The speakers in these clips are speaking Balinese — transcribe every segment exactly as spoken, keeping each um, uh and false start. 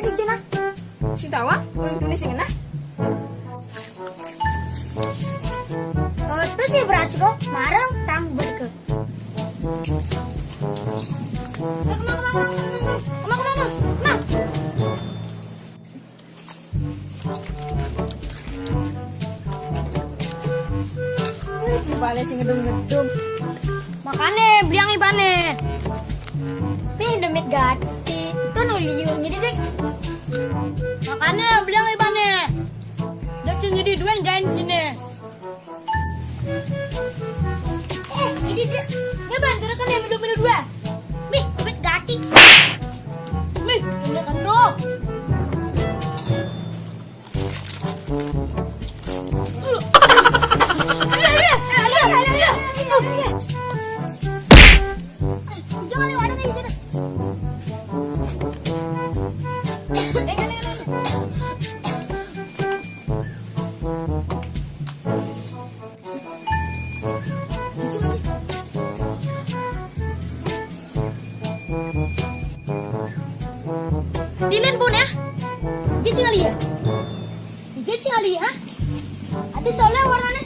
Di sini. Sing tawa, urang tulis sing ngena. Oh, itu sih berat kok. Marang tang berke. Kemang, kemang, kemang, kemang, kemang, kemang, kemang. Wih, balik sing ngedum-ngedum. Makane beliang ibane. Nih demit gati. Tuh nu liu ngidi deh. Makane beliang ibane. Dek ngidi duen gaen sini. Eh, ini deh. Ini bantu kan yang belum dua. Mih, demit gati. Mih, ini kan dong. Dilen bun ya? Dia cing ali ya? Dia cing ali ya? Ada soalnya warnanya.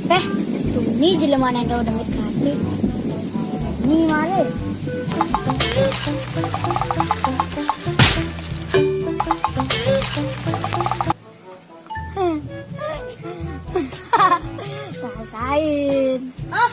Eh, ini jelema nendo demit kati. Ini mare. Rasain. Ah.